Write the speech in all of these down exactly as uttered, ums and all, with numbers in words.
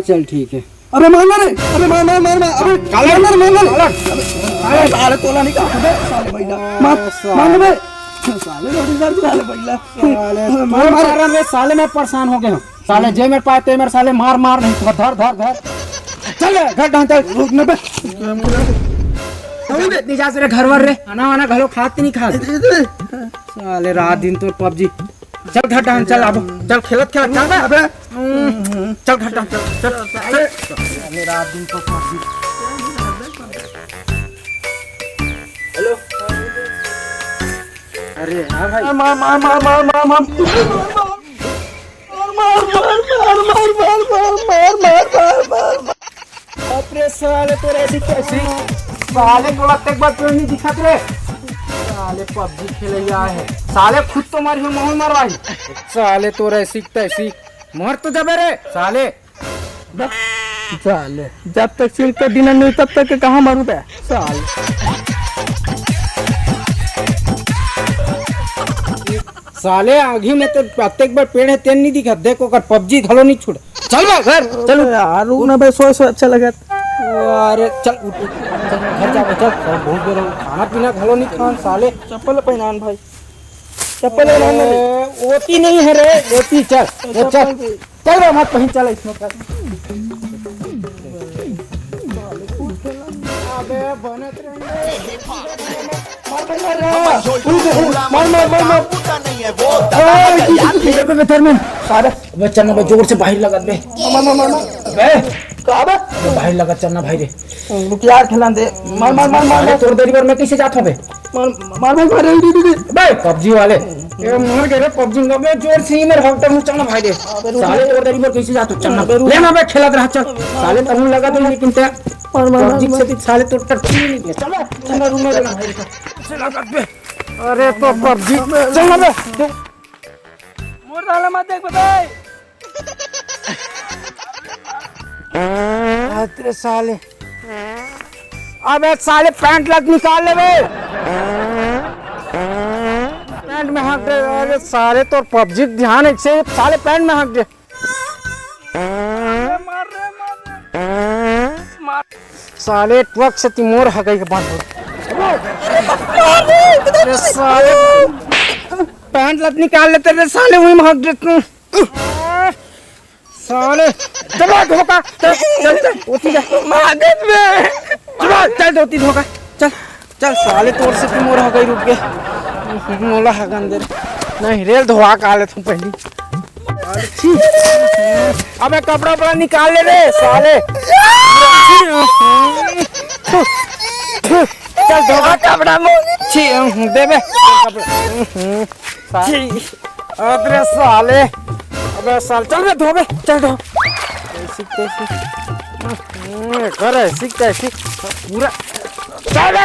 चल ठीक है। अबे मार ना रे, अबे मार, मार, मार, मार, अबे काला मार ना रे, मार ना रे। काला। अबे साले तोला नहीं कहा बे, साले बैला। मार, साले। मार ना बे। साले रोटी साले बैला। साले, अबे मार, मार। मार रे साले, मैं परेशान हो गया हूँ। साले जे मेरे पाए ते मेरे साले मार, मार नहीं, धर, धर, धर, धर। चल बे, घर ढांचा। रुक ना बे। अबे इतनी जा रे घर वर रे, खाना वाना घलो खात नहीं खात। साले रात दिन तो पबजी। चल घर डाल, चल अब, चल खेलत खेलत, चल बे। अबे। हम्म, चल घर डाल, चल, चल, चल। अरे रात दिन तो पबजी। हेलो। अरे हाँ भाई। मार, मार, मार, मार, मार, मार। मार, मार, मार। बाप रे साले, तोर ऐसी कैसी? साले तोला तक बात क्यों नहीं दिखत रे? साले पबजी खेलैया है। साले खुद तो मर गयो, मोहन मरवाई। साले तोर ऐसी तैसी। मर तो जबे रे साले। साले जब तक सिर पे डिनर नहीं तब तक के कहाँ मरू बे? साले। साले आँखी में तो प्रत्येक बार पेड़ है, तेन नहीं दिखत। देख ओकर पबजी घलो नहीं छूट। चल बे घर, चल उठ। यार रुक ना बे, सोए सोए अच्छा लगत। अरे चल उठ, उठ, चल घर जा बे, चल। चल, बहुत देर हो, खाना पीना घलो नहीं खान साले। चप्पल पहनान भाई, चप्पल पहनान ना बे। ए, ओती नहीं है रे, ओती चल, ए, चल। चप्पल भी। चल बे, मत पहन, चल इसमें चल। अबे बनत रहेंगे। मार, मार, मार, मार। मार, मार, मार, मार। ए, इधर में, इधर में। सारे, अबे चल ना बे, जोर से बाहर लगत बे। मार, मार, मार, मार। बे। का बे? अबे बाहर लगत चल ना भाई रे। रुक यार, खेलन दे। मार, मार, मार, मार, अरे मार। तोर दरी बर मैं कैसे जात हूँ बे? मार, मार भाई, मार, रे, रे, रे, रे। बे, पबजी वाले। ए, मर गए रे पबजी में। अबे जोर से ही मेरे हक तक चल ना भाई रे। अबे रुक। साले तोर दरी बर कैसे जात हूँ? चल ना। अबे रुक। ले ना बे, खेलत रहा, चल। साले तहूँ लगा दे, लेकिन ते मार, मार, मार, पबजी मार। से साले तोर तक नहीं निकले। चल बे, चल ना, रूम में रहना भाई रे। चल ना बे। अरे तो पबजी, चल ना बे। मोर साला मत देख बे। अरे साले, अबे साले पैंट लग निकाल ले बे। पैंट में हक गए। अरे साले तोर पबजी ध्यान एक से साले पैंट में हक गए। साले ट्रक से ती मोर हगई के बंद हो। अरे साले पैंट लत निकाल लेते रे साले, वहीं में हक देते। साले, चल धोखा, चल, चल, चल, ओती जा। मार दे बे। चल, चल, ओती धोखा, चल, चल, साले, तोर से तू मोर हगई रुक गए। मोला हगन दे। नहीं, रेल धोआ का ले तू पहली। अबे, कपड़ा उपड़ा निकाल ले रे, साले। चल, धोखा कपड़ा मो-, छी, दे बे, कपड़ा। छी। अबे साले, अबे साल, चल बे, धो बे, चल धो। ऐसी तैसी। हम्म, कर ऐसी तैसी। पूरा। चल बे।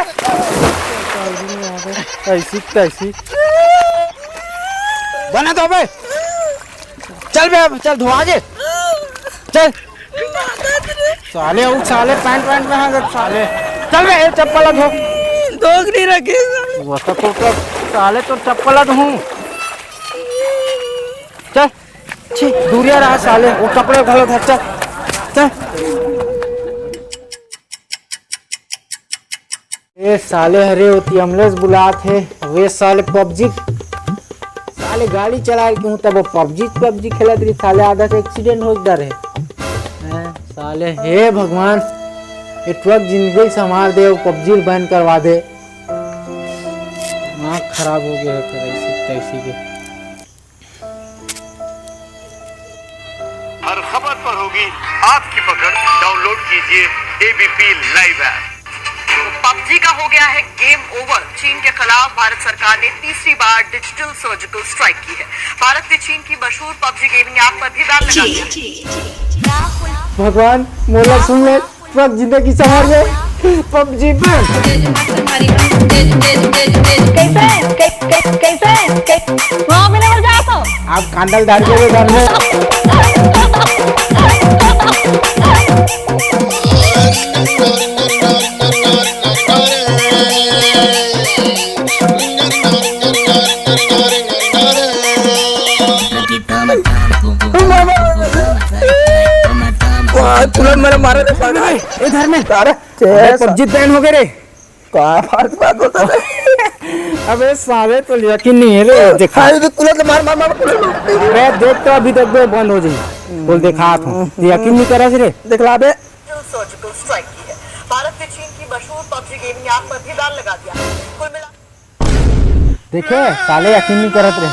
ऐसी तैसी। बना दो बे। चल बे, अब चल धो आगे। चल। साले, उठ साले, पैंट वैंट में आ गए साले। चल बे, ये चप्पल धो। धोक नहीं रखे साले। वो तो, तो, तो, साले तो चप्पल धो। चल, छी, दूरिया रहा साले, वो कपड़े घलो धर, चल, चल। ए साले, हरे ओती अमलेश बुलात हे। वे साले पबजी, साले गाड़ी चलाए के हूँ तब पबजी पबजी खेलत रही साले, आधा से एक्सीडेंट हो डर है। हैं, साले, हे भगवान, ये ट्रक जिंदगी संभाल दे, वो पबजी बैन करवा दे। दिमाग खराब हो गया है तेरा इसी तैसी के। हर खबर पर होगी आपकी पकड़। डाउनलोड कीजिए एबीपी लाइव ऐप। पबजी का हो गया है गेम ओवर। चीन के खिलाफ भारत सरकार ने तीसरी बार डिजिटल सर्जिकल स्ट्राइक की है। भारत ने चीन की मशहूर पबजी गेमिंग ऐप पर भी बैन लगा दिया। भगवान, मोला सुन ले। ट्रक जिंदगी संभाल गए। पबजी पे। कैसे? कै-, कै-, कैसे? कै-, वहाँ भी नहीं जाता। आप कांदल डाल के वो घर में। आज तुला मला मारा रे पागल। ए धर्मेश, अरे अबे पबजी बैन हो गए रे। का फालतू बात बोलता है? अबे साले तो यकीन नहीं है रे, देखा। अरे तो तुला तो मार मार मार तुला। अबे देख तो अभी तक बंद हो जाए। बोल देखा था। यकीन नहीं करा रे। देख ला बे। सर्जिकल स्ट्राइक की है। भारत ने चीन की मशहूर पबजी गेमिंग ऐप पर भी बैन लगा दिया। कुल मिला देखे साले यकीन नहीं करत रे।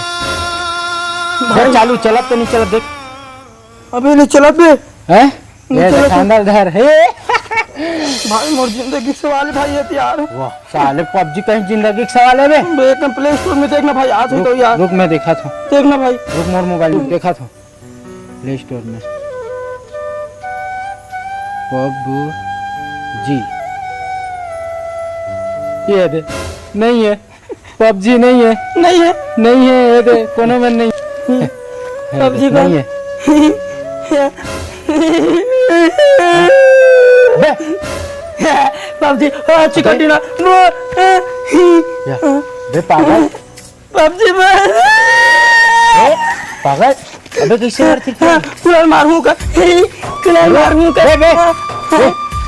भाई चालू चलत तो नहीं चलत देख। अबे नहीं चलत बे। हैं? नहीं ये चलत देख बे। अंदर धर हे। भाई मोर जिंदगी के सवाल है भाई ये तो यार। वाह साले पबजी कहीं जिंदगी के सवाल है बे। बे एक प्ले स्टोर में देखना भाई आज ही तो यार। रुक मैं देखा था। देखना भाई। रुक मोर मोबाइल में देखा था। प्ले स्टोर में पबजी ये दे नहीं है। पबजी नहीं है। नहीं है। नहीं है ये दे कोनो में नहीं। पबजी नहीं है। बे पबजी चिकन डिनर। बे पागल। पबजी में पागल। अबे कैसे यार ठीक है? तुला मारूं का? तुला मारूं का? बे, बे,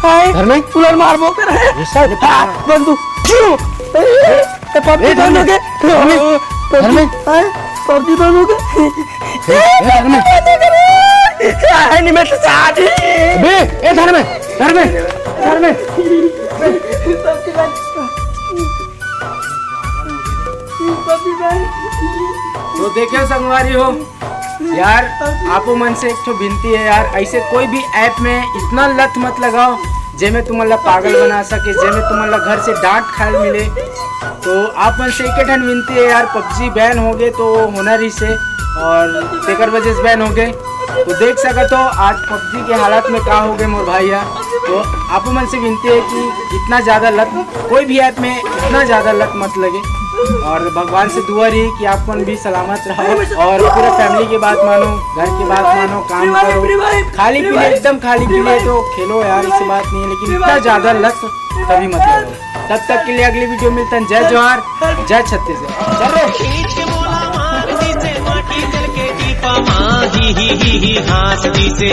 हाय धर्मेश। तुला मारबो कर। ये सब हाँ, बंदू क्यों? पबजी बंद हो गए। धर्मेश। हाय पबजी बंद हो गए। धर्मेश। हाय नहीं मैं तो शादी। बे ए धर्मेश। धर्मेश। धर्मेश। पबजी बंद। तो देखियो संगवारी हो यार, आपो मन से एक ठो विनती है यार, ऐसे कोई भी ऐप में इतना लत मत लगाओ जेमे तुमन ला पागल बना सके, जेमे तुमन ला घर से डांट खाए मिले। तो आप मन से एक ठन विनती है यार, पबजी बैन हो गए तो होना रही से और तेकर वजह से बैन हो गए। तो देख सकत हो आज पबजी के हालत में का हो गए मोर भाई यार। तो आप मन से विनती है कि इतना ज्यादा लत कोई भी ऐप में इतना ज्यादा लत मत लगे। और भगवान से दुआ रही कि आप मन भी सलामत रहो और पूरा फैमिली की बात मानो, घर की बात मानो, काम करो। खाली पीले एकदम खाली पीले तो खेलो यार, ऐसी बात नहीं है, लेकिन इतना ज्यादा लत कभी मत लगाओ। तब तक के लिए अगली वीडियो मिलता है। जय जोहार, जय छत्तीसगढ़। चलो। खींच के मोला मार दी से, माटी चल के टीपा मार दी ही, ही, ही, हाथ दी से।